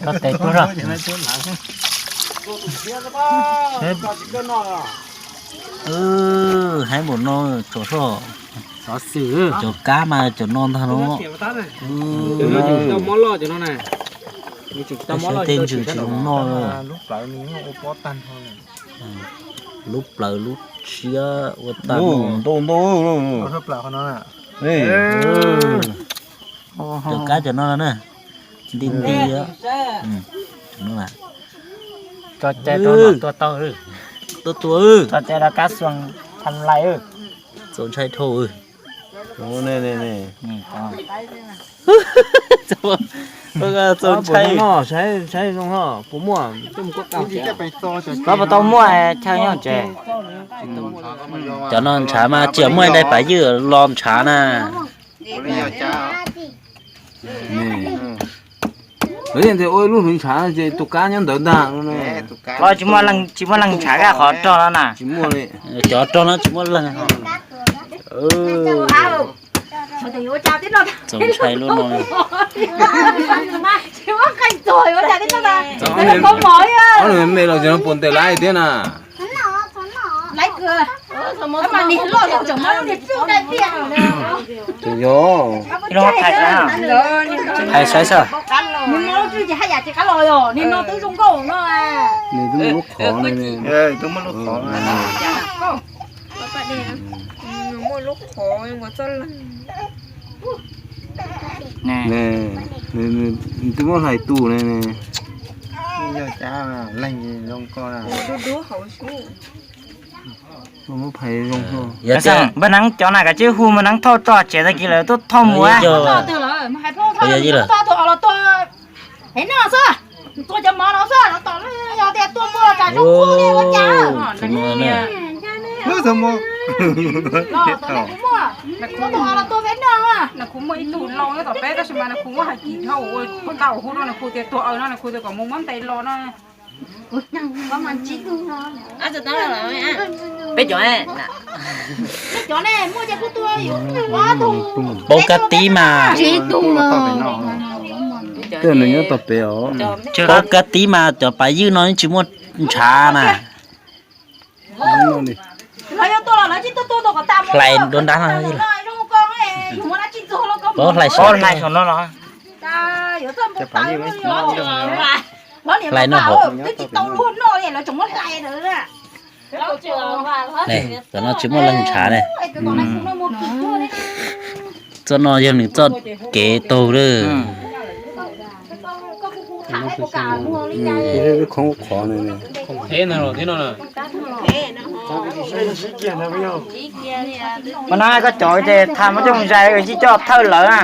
Koj tes tuaj soj. Haib npaum no tso soj. Cov kab mas cov no ntag no. Tej ntsws tsis zoo noj. Lub plawv lub siab ua tag. Cov kab cov no na, nti nti. Tso cai rau tuaj tau. Tuaj tua. Tso cai rau kab xuas tham lais. Txaus ntshai dhau. Txaus ntshai. Koj puas tau muaj chaw nyob tsev? Cov no ntshav mas tsis yog muaj ib daim pam ywj los ntshav na. Lawv yeej tias ua ib lub hwv ntshav ces tus kab nyob ntawd ntag. Los tsis muaj leej ntshav kaj qhov rog no na. Cov rog no tsis muaj leej. Txaus ntshai lub no. Ob niag me los ces no puas ntes laiv thiab na. Tseem yog hais saib xwb. Nws twb muaj lub qhov, twb muaj lub qhov. Nws twb muab hlais tus ne. Npawg Neeb cov na kav tsij hu Npawg Neeb thauj tso tsev tag kis lawm tuaj thauj mus. Kuv muaj ib tug lau nyob tom peb tab sis mas nws kuv muab hais kis dhau ua puag ta ua hu no nws kuv tias tuag aws no nws kuv tias kom mus muab ntes los no. Peb cov, peb cov ne, muaj ces kuj tua. Paub kab tib mas. Tej nws nyob tom pem os. Paub kab tib mas cov pam ywj no tsis muaj ntshav na. Hlais dua nrab no. Paub hlais saum no los. Hlais no hauv. Cov no tsis muaj leej ntshav ne. Txoj no yog nws txoj kev taug lawm. Mas no koj cov ces tham muab coj mus zais tsis coj thawj lawv na.